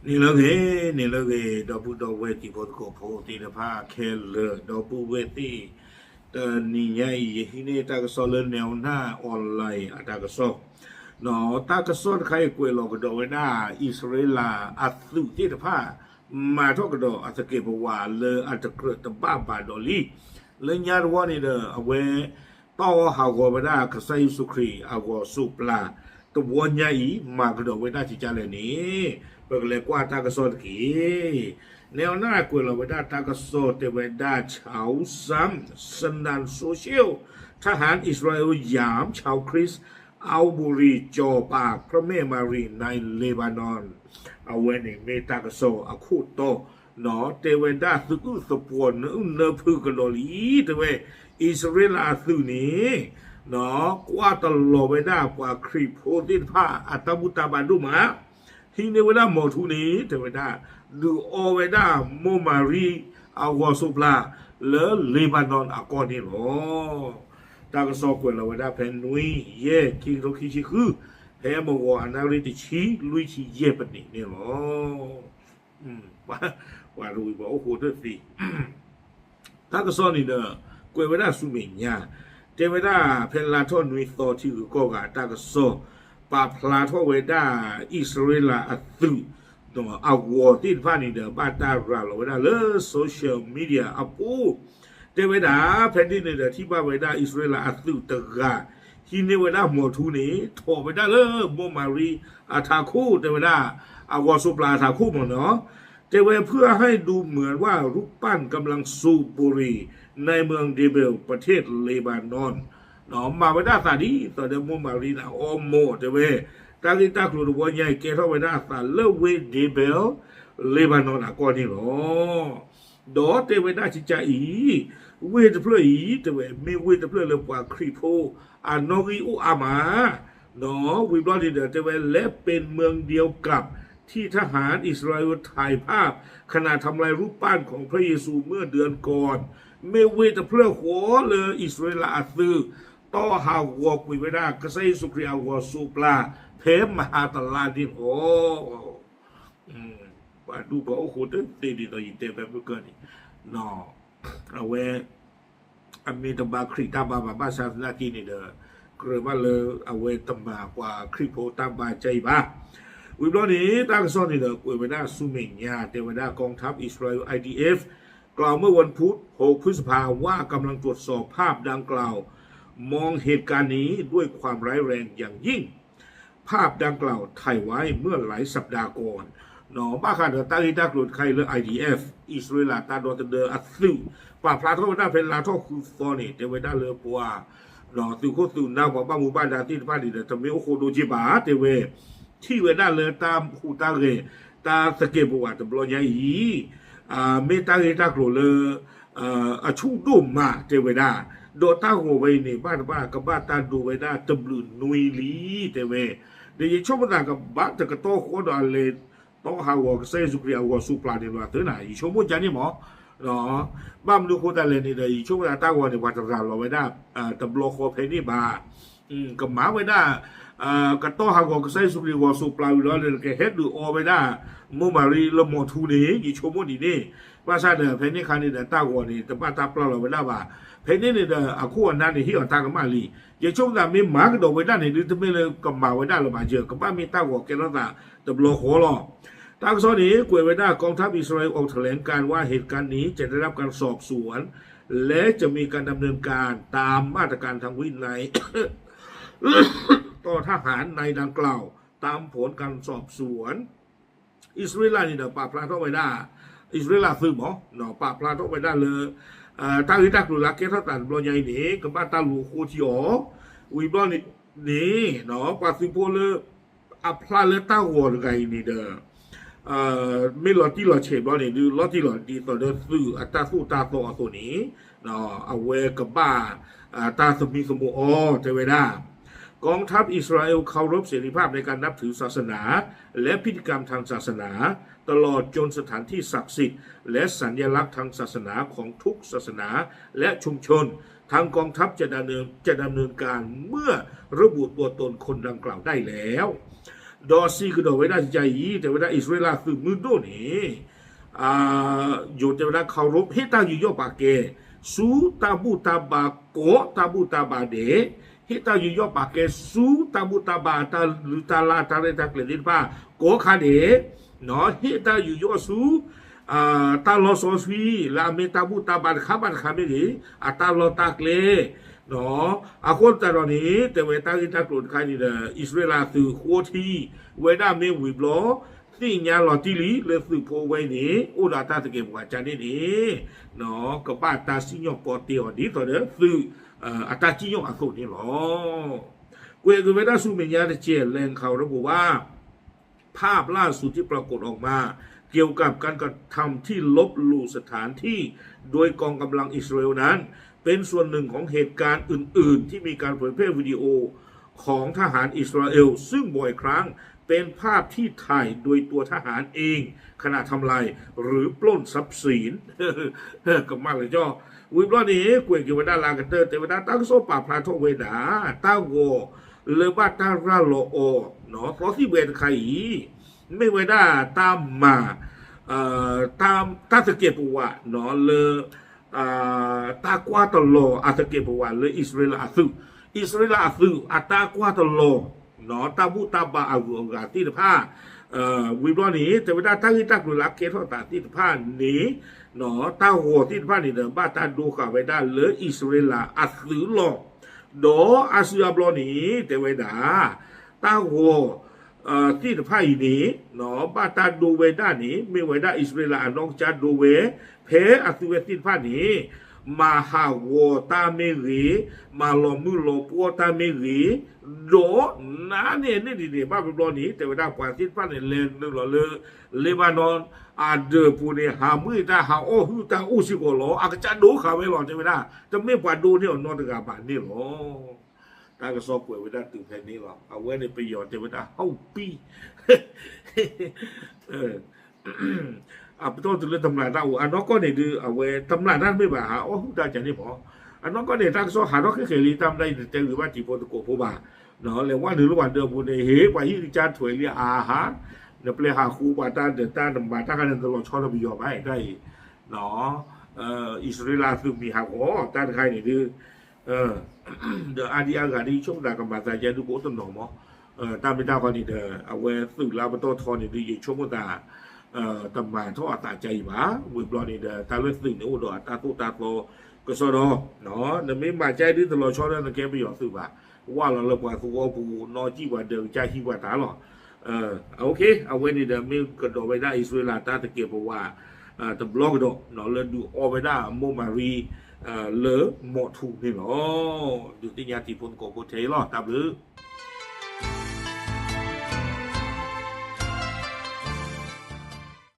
န့ၣ်လၢဂ့ၤ, န့ၣ်လၢဂ့ၤ, ဒီပုၢ်ဒီဝဲၢ်တံၤဖိသကိးဖိသ့ၣ်တဖၣ်ခဲလၢာ်, ဒီပုၢ်ဝဲၢ်သ့ၣ်, တနံၤညါအံၤ ယဟံးန့ၢ်တၢ်ကစီၣ်လၢ Newna Online အတၢ်ကစီၣ်, တၢ်ကစီၣ်တခါအံၤကွဲးလီၤကဒီးဝဲဒၣ် အံၣ်စရ့လးအသုးသ့ၣ်တဖၣ် မၤထီၣ်ကဒီးအသကဲးပဝးလၢအတကြၢးတဘၣ်ဘၣ်ဒီးလံ. လၢညါတဝီန့ၣ်ဒီး အဝဲ တီၢ်ဟးဂီၤဝဲဒၣ်ကစၢ်ယ့ၣ်ၡူးခရံာ်အဂီၤစိးပျၤ, တဝီညါအံၤ မၤကဒီးဝဲဒၣ်ကကလဲၣ်န့ၣ်, ပကလဲၤကွၢ်တၢ်ကစီၣ်တက့ၢ်. Newna ကွဲးလီၤဝဲဒၣ်တၢ်ကစီၣ်တဲဝဲဒၣ် ชาวซัม สนั่นโซเชียล ทหารอิสราเอลหยามชาวคริสต์ เอาบุหรี่จ่อปากพระแม่มารีในเลบานอน အဝဲန့ၣ်မ့ၢ်တၢ်ကစီၣ်အခိၣ်တီ, တဲဝဲဒၣ်သုးအုၣ်သပှီၤနၢအုၣ်နၢဖုးကဒီးလံ, တဲဝဲ, အံၣ်စရ့လးအသုးန့ၣ် ကွၢ်တလီၤဝဲဒၣ်ပှၤခရံာ်ဖိသ့ၣ်တဖၣ်အတၢ်ဘူၣ်တၢ်ဘါဒိၣ်မး, ဟံးန့ၢ်ဝဲဒၣ်မိာ်ထူန့ၣ် တဲဝဲဒၣ်, ဒုးအီဝဲဒၣ်မိၢ်မၤရံအဂီၤစိးပျၤ လၢလ့ၤဘၤနွန်အကီၢ်န့ၣ်လီၤ. တၢ်ကစီၣ်ကွဲးလီၤဝဲဒၣ်ဖဲနွံ, ယဲၢ်, ခံကထိခံဆံဃု, ဖဲမုၢ်ဂီၤအနၣ်ရံၣ်တဆံလွံၢ်ဆံယဲၢ်ပနံးန့ၣ်လီၤ. ပှၤတဝံၤပှၤအိၣ်ဃိတသ့ တၢ်ကစီၣ်န့ၣ်ဒီး ကွဲးဝဲဒၣ်ဆူမဲာ်ညါ, တဲဝဲဒၣ်ဖဲလါထီၣ်နွံသီထံဂုၤကီၢ်ဂၤအတၢ်ကစီၣ်, ပာ်ဖျါထီၣ်ဝဲဒၣ်အံၣ်စရ့လးအသုး အဂီၤသ့ၣ်တဖၣ်န့ၣ်ဒီး ဘၣ်တၢ်ရၤလီၤဝဲဒၣ်လၢ social media အပူၤ, တဲဝဲဒၣ်ဖဲန့ၣ်န့ၣ်ဒီး ထံၣ်ဘၣ်ဝဲဒၣ်အံၣ်စရ့လးအသုးတဂၤ ဟံးန့ၢ်ဝဲဒၣ်မိာ်ထူန့ၣ် ထိးဝဲဒၣ်လၢမိၢ်မၤရံအထးခိၣ် တဲဝဲဒၣ် အဂီၤစိးပျၤအထးခိၣ်မ့ၢ်နီၤ, တဲဝဲ เพื่อให้ดูเหมือนว่ารูปปั้นกำลังสูบบุหรี่ ในเมืองเดเบล ประเทศเลบานอน မၤဝဲဒၣ်အသးဒ်သိးဒီးမိၢ်မၤရံန့ၣ်အီမိာ် တဲဝဲ, တၢ်ဂ့ၢ်တၢ်ကျိၤတဝီညါအံၤ ကဲထီၣ်ဝဲဒၣ်အသးလၢဝ့ၢ်ဒ့ဘဲလ် လ့ၤဘၤနွန်အကီၢ်န့ၣ်လီၤ. ဒီးတဲဝဲဒၣ်ကကအံၤ, ဝ့ၢ်တဖျၢၣ်အံၤ တဲဝဲ မ့ၢ်ဝ့ၢ်တဖျၢၣ်လၢပှၤခရံာ်ဖိ အနီၣ်ဂံၢ်အိၣ်အါမး, ဒီးဝံၤဘျီန့ၣ်ဒီး တဲဝဲ และเป็นเมืองเดียวกับที่ทหารอิสราเอลถ่ายภาพขณะทำลายรูปปั้นของพระเยซูเมื่อเดือนก่อน မ့ၢ်ဝ့ၢ်တဖျၢၣ်ဃီလၢအံၣ်စရ့လးအသုး တီၢ်ဟးဂီၤကွံာ်ဝဲဒၣ် ကစၢ်ယ့ၣ်ၡူးခရံာ်အဂီၤစိးပျၤ ဖဲမဟါတလါန့ၣ်လီၤ. ပှၤဒူပှၤအိၣ်ဃိတသ့ဒ်သိးယတဲဖဲမုၢ်ကၢၢ်န့ၣ်, အဝဲ အမ့ၢ်တဘါခရံာ်တၢ်ဘါဘၣ် ဘၣ်ဆၣ်သနာ်က့န့ၣ်ဒီး ကြၢးဘၣ်လၢအဝဲတမၤပှၤခရံာ်ဖိတၢ်ဘါကါအံၤဘၣ်. ဝံၤဘျီန့ၣ် တၢ်ကစီၣ်န့ၣ်ဒီး ကွဲးဝဲဒၣ်ဆူမဲာ်ညါ တဲဝဲဒၣ် กองทัพอิสราเอล ไอดีเอฟ กล่าวเมื่อวันพุธ หกพฤษภา ว่ากำลังตรวจสอบภาพดังกล่าว มองเหตุการณ์นี้ด้วยความร้ายแรงอย่างยิ่ง ภาพดังกล่าวถ่ายไว้เมื่อหลายสัปดาห์ก่อน ဘၣ်ဃးဒီးတၢ်ဂ့ၢ်တၢ်ကျိၤတခါအံၤလၢ IDF အံၣ်စရ့လးတၢ်ဒီသဒၢအသုး ပာ်ဖျါထီၣ်ဝဲဒၣ်ဖဲလါထီၣ်ဃုသီန့ၣ် တဲဝဲဒၣ်လၢပှၤ သုးခိၣ်သုးနၢ် ပှၤဘၣ်မူဘၣ်ဒါသ့ၣ်တဖၣ်န့ၣ်ဒီး တမ့ၢ်အိၣ်ဃိဒိက့ဘၣ် တဲဝဲ ထံၣ်ဝဲဒၣ်လၢတၢ်ဟူးတၢ်ဂဲၤ တၢ်သကဲးပဝးတဘျီညါအံၤ မ့ၢ်တၢ်ဂ့ၢ်တၢ်ကျိၤလၢ အဆူၣ်ဒိၣ်မး တဲဝဲဒၣ်, ဒီးတၢ်ဂီၤဝဲအံၤန့ၣ် ဘၣ်တဘၣ်ကဘၣ်တၢ်ဒိးဝဲဒၣ်တဘျုးနွံလံ တဲဝဲ, ဒီးယဆိကမိၣ်သးကဘၣ်တကတီၢ်ဃီဒီးအလဲၤတီၢ်ဟးဂီၤကစၢ်ယ့ၣ်ၡူးခရံာ်အဂီၤစိးပျၤန့ၣ်လီၤသ့နၤ ယဆိကမိၣ်ကန့ၣ်မး, ဘၣ်မနုၤအဃိသတးလဲၣ်န့ၣ်ဒီး ယဆိကမိၣ်သးတၢ်ဂီၤန့ၣ် ပှၤတရၤလီၤဝဲဒၣ် တဘျီဃီဖဲန့ၣ်ဘၣ် ကမၤဝဲဒၣ် ကတီၢ်ဟးဂီၤကစၢ်ယ့ၣ်ၡူးခရံာ်အဂီၤစိးပျၤဝံၤလီၤဒီး ကဟဲဒုးအီဝဲဒၣ် မိၢ်မၤရံလၢမိာ်ထူန့ၣ် ယဆိကမိၣ်ဒ်န့ၣ်, ဘၣ်ဆၣ်ဒီးဖဲန့ၣ်အခါန့ၣ်ဒီး တၢ်ဂီၤန့ၣ် တဘၣ်တၢ်ပျၢ်လီၤဝဲဒၣ်ဘၣ်. ဖဲန့ၣ်န့ၣ်ဒီး အခိၣ်အနၢ်န့ၣ် ဟ့ၣ်အီၤတၢ်ကမၣ်လံ. ယဆိကမိၣ်သးမ့ၢ်မၤကဒီးဝဲဒၣ်န့ၣ် ဒုးတမ့ၢ်လၢကမၤဝဲဒၣ်လၢၤဘၣ်ယၢၤ ကဘၣ်မ့ၢ်တၢ်ဂီၤကဲထီၣ်သးတဘျီဃီလီၤ. တၢ်ကစီၣ်န့ၣ် ကွဲးဝဲဒၣ် กองทัพอิสราเอลออกแถลงการณ์ว่าเหตุการณ์นี้จะได้รับการสอบสวน และจะมีการดำเนินการตามมาตรการทางวินัย ต่อทหารนายดังกล่าวตามผลการสอบสวน အံၣ်စရ့လးန့ၣ်ဒီး ပာ်ဖျါထီၣ်ဝဲဒၣ် အံၣ်စရ့လးသုးမး ပာ်ဖျါထီၣ်ဝဲဒၣ်လၢ တၢ်ဂ့ၢ်တၢ်ကျိၤလၢအကဲထီၣ်သးတဘျီညါအံၤန့ၣ် ကဘၣ်တၢ်လူၤဃိထံအီၤ, ဝံၤဘျီန့ၣ်န့ၣ် ပှၤသုးဖိလၢ အဖျါလၢတၢ်ဂီၤတဂၤအံၤန့ၣ်ဒီး မ့ၢ်လီၤတံၢ်လီၤဆဲးဘျီန့ၣ် ဒုးလီၤတံၢ်လီၤဒ်သိးဒီးသုးအတၢ်သိၣ်တၢ်သီအသိးန့ၣ် အဝဲကဘၣ် တၢ်သမံသမိးအီၤ တဲဝဲဒၣ် กองทัพอิสราเอลเคารพเสรีภาพในการนับถือศาสนาและพิธีกรรมทางศาสนาตลอดจนสถานที่ศักดิ์สิทธิ์และสัญลักษณ์ทางศาสนาของทุกศาสนาและชุมชน ทางกองทัพจะดำเนินจะดำเนินการเมื่อระบุตัวตนคนดังกล่าวได้แล้ว ဒီးစံးကဒီးဝဲဒၣ်တကးအံၤ တဲဝဲဒၣ်အံၣ်စရ့လးသုးမုၢ်ဒိၣ်န့ၣ် ယိၤတဲဝဲဒၣ် เคารพ ဟ့ၣ်တၢ်ယူးယီၣ်ပာ်ကဲ ဆူတၢ်ဘူၣ်တၢ်ဘါ ကိးတၢ်ဘူၣ်တၢ်ဘါဒဲး, ဟ့ၣ်တၢ်ယူးယီၣ်ပာ်ကဲဆူတၢ်ဘူၣ်တၢ်ဘါ တၢ်လုၢ်တၢ်လၢ် တၢ်ရဲၣ်တၢ်ကျဲၤသ့ၣ်တဖၣ် ကိးခါဒဲး, ဟ့ၣ်တၢ်ယူးယီၣ်ဆူ တၢ်လီၢ်စီဆှံ လၢအမ့ၢ်တၢ်ဘူၣ်တၢ်ဘါတခါဘၣ်တခါမ့ၢ်ဂ့ၤ, အတၢ်လီၢ်တၢ်ကျဲ အဃိသတးဒီးန့ၣ် တဲဝဲတၢ်ဂ့ၢ်တၢ်ကျိၤတခါန့ၣ်ဒီး အံၣ်စရ့လးသုးဃိထံ ဝဲဒၣ်မ့ၢ်ဝံၤဘျီ သ့ၣ်ညါလီၤတံၢ်လံလၢသုးဖိဝဲအံၤန့ၣ် အိၣ်ဒီးတၢ်သကဲးပဝးကန့ၣ်န့ၣ် ကဘၣ်တၢ်စံၣ်ညီၣ်ကီတ့အီၤဒ်သိးဒီးသုး အတၢ်စံၣ်ညီၣ်အသိးန့ၣ်လီၤ. ကွဲးက့ၤဝဲဒၣ်ဆူမဲာ်ညါတကဲး แหล่งข่าวระบุว่า ภาพล่าสุดที่ปรากฏออกมา เกี่ยวกับการกระทำที่ลบหลู่สถานที่โดยกองกำลังอิสราเอลนั้น เป็นส่วนหนึ่งของเหตุการณ์อื่นๆ ที่มีการเผยแพร่วิดีโอของทหารอิสราเอล ซึ่งบ่อยครั้งเป็นภาพที่ถ่ายโดยตัวทหารเองขณะทำลายหรือปล้นทรัพย์สิน ကမၣ်လၢကၠီ ဝံၤဘျီန့ၣ် ကွဲးက့ၤဝဲဒၣ်လၢအကတၢၢ် တဲဝဲဒၣ်တၢ်ကစီၣ်ပာ်ဖျါထီၣ်ဝဲဒၣ် တၢ်ဂီၤလၢဘၣ်တၢ်ရၤလီၤအီၤ သီသံၣ်ဘှဲတခါအံၤ မ့ၢ်ဝဲဒၣ်တၢ်မၤ တၢ်သကဲးပဝးလၢ တၢ်ကွၢ်တလီၤအသကဲးပဝးလၢအံၣ်စရ့လးအသုး, အံၣ်စရ့လးအသုးအတၢ်ကွၢ်တလီၤ တၢ်ဘူၣ်တၢ်ဘါအဂုၤအဂၤသ့ၣ်တဖၣ် ဝံၤဘျီန့ၣ် တဲဝဲဒၣ်တၢ်ဂ့ၢ်တၢ်ကျိၤလၢအကဲထီၣ်သးသ့ၣ်တဖၣ်န့ၣ် တၢ်ဂီၤသ့ၣ်တဖၣ်န့ၣ်ဒီး ဘၣ်တၢ်ဒိဃာ်ဝဲဒၣ်လၢအံၣ်စရ့လးအသုးလီၤ. ဒီးအါစုအါဘျီန့ၣ် တဲဝဲဒၣ် တၢ်ဂီၤ သ့ၣ်တဖၣ်အံၤန့ၣ် ဘၣ်တၢ်ဒိဝဲဒၣ်န့ၣ် မ့ၢ်ဝဲဒၣ်အံၣ်စရ့လးအနီၢ်ကစၢ်ဒိဝဲ ဖဲအသုဝဲသ့ၣ်တဖၣ်န့ၣ် မၤဟးဂီၤတၢ်မ့ၢ်ဂ့ၤ, မၤလီၤမုၢ်လီၤပှီၢ်တၢ်မ့ၢ်ဂ့ၤ, ဒီးနါန့ၣ်န့ၣ်ဒ်န့ၣ် ဘၣ်ဘျီဘျီန့ၣ် တဲဝဲဒၣ်ပှၤသ့ၣ်တဖၣ်န့ၣ် လဲၤနုာ်လီၤလၢ Lebanon အဒၢးပူၤန့ၣ် ဟးမုၢ်တၢ်ဟးအီၣ်ဟုၣ်တၢ်အိၣ်စ့ၢ်ကီးလီၤ. အကစၢ်ဒိဃာ်ဝဲလီၤ တဲဝဲဒၣ် တမ့ၢ်ပှၤဒိန့ၢ်အီၤနီတဂၤဘၣ်န့ၣ်လီၤ. တၢ်ကစီၣ်ကွဲးဝဲဒၣ်တုၤဖဲန့ၣ်လီၤ. အဝဲန့ၣ်ပယီၤတဲဝဲဒၣ် ဟုတ်ပြီ အပတီၢ်တုၤလၢတမျးတၢ်အိၣ် အနီၢ်ကီၢ်န့ၣ်ဒုး အဝဲတမျးတၢ်တမ့ၢ်ဘၣ် ဟးအီၣ်ဟုၣ်တၢ်ကန့ၣ်မး, အနီၢ်ကီၢ်န့ၣ် တၢ်ကစီၣ်ဟးထီၣ်ခဲခဲလံ တၢ်မတၤယတတဲဂ့ၤဘၣ်တံၤဖိသကိးဖိဘၣ်, လဲၤဝဲနုာ်လၢပှၤဒၢးပူၤန့ၣ် ဟ့ၣ် ပှၤဟံၣ်ကစၢ်ထွဲးလံအါဟါ, နပျဲဟးဃူပှၤတၢ်ဒၢးတၢ်နမၤတၢ်ခါန့ၣ် နတလီၤဆီဒီးပယီၤဘၣ်တၢ်အံၤ, အံၣ်စရ့လးသုးမံၤဟးဂီၤ တၢ်တခါအံၤန့ၣ်ဒုး ဒီးအါဒံအါဂၤဒ်ယဆိကမိၣ်သးကမၤသးကဲဒုးကအိၣ်တနီၤမး, တၢ်မ့ၢ်တၢ်ခီန့ၣ်ဒီး အဝဲသုးလၢပတီၢ်ထီန့ၣ်ဒုး ယဆိကမိၣ်သး တမၤထီၣ်အသးကါအံၤဘၣ်, ဝံၤဘျီန့ၣ်ဒီး တၢ်လၢသုးန့ၣ်အိၣ်ဒီးအတၢ်သိၣ်တၢ်သီကစီဒီ, နမ့ၢ်မၤကါအံၤဒုးတလီၤဆီဒီးနကဲပယီၤသုးဘၣ်, ဝၢ်လီၤလၢပှၤသူအီပူၤ နီၢ်ကံၣ်ပှၤဒၢးကစၢ်ဟံးပှၤတၢ်လီၤ. အဝဲန့ၣ်ဒီးမ့ၢ်ကဒီးဝဲဒၣ်အံၣ်စရ့လးတၢ်သကဲးပဝး တဘျီကဒီး လၢဒုးအီဝဲဒၣ်မိၢ်မၤရံ လၢမိၢ်ထူန့ၣ်လီၤ. ဒုးသ့ၣ်ညါတံၤဖိသကိးဖိထဲအံၤလီၤ. တၢ်ဘျုး